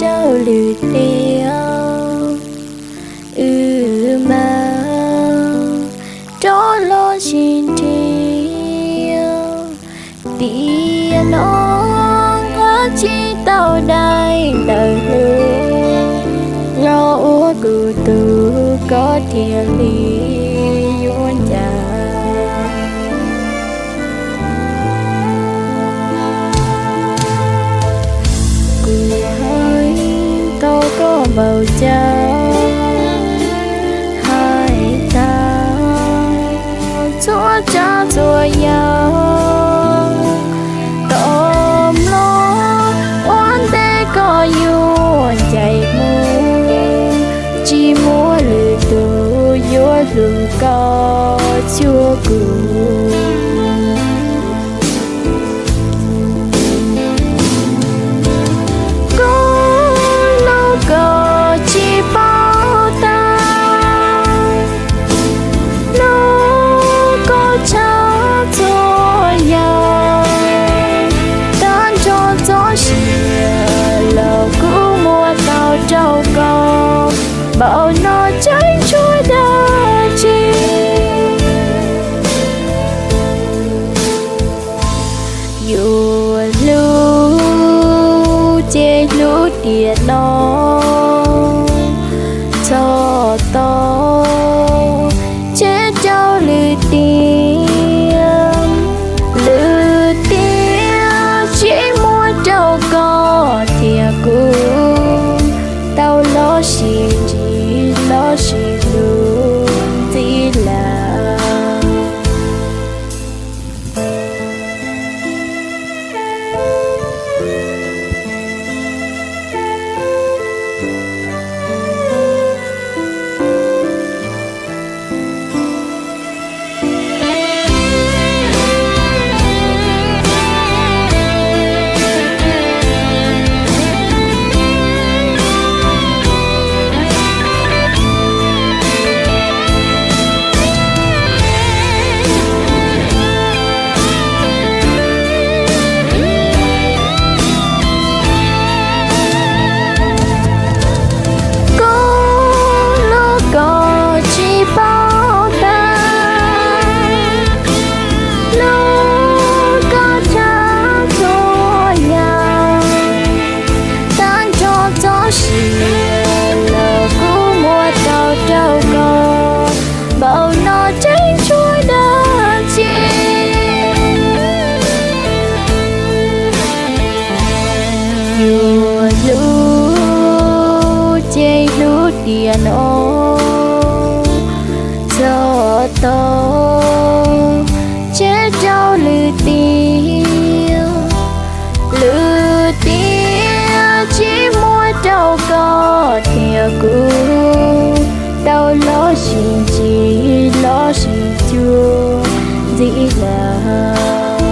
rau lwm tiam, wb mam rov los sib nrhiav. Tiam no kuv tsis tau dai ntawm hlub los ua kuv tus, koj thiaj li yuav cas. Kuv hais tau koj npaum cas, hais tau txhua tsav txhua yam, tom mloog ua ntej koj yuav ncaim mus, tsis muaj lwm tus yuav hlub koj cuag kuv. Kuv hlub koj tsis paub tag, hlub koj tshaj txhua yam, tag nrho txoj sia los kuv muab tau rau koj, npaum no tseem tshuav dab tsi. Yuav hlub ces hlub tiam no, txhob tau tseg rau lwm tiam. Lwm tiam tsis muaj rau koj thiab kuv tau los sib ntsib los sib hlub ntxiv lawm. Kuv hlub koj tsis paub tag, hlub koj tshaj txhua yam, tag nrho txoj sia los kuv muab tau rau koj, npaum no tseem tshuav dab tsi. Yuav hlub ces hlub tiam no, txhob tau tseg rau lwm tiam. Lwm tiam tsis muaj rau koj thiab kuv tau los sib ntsib los sib cuag ntxiv lawm.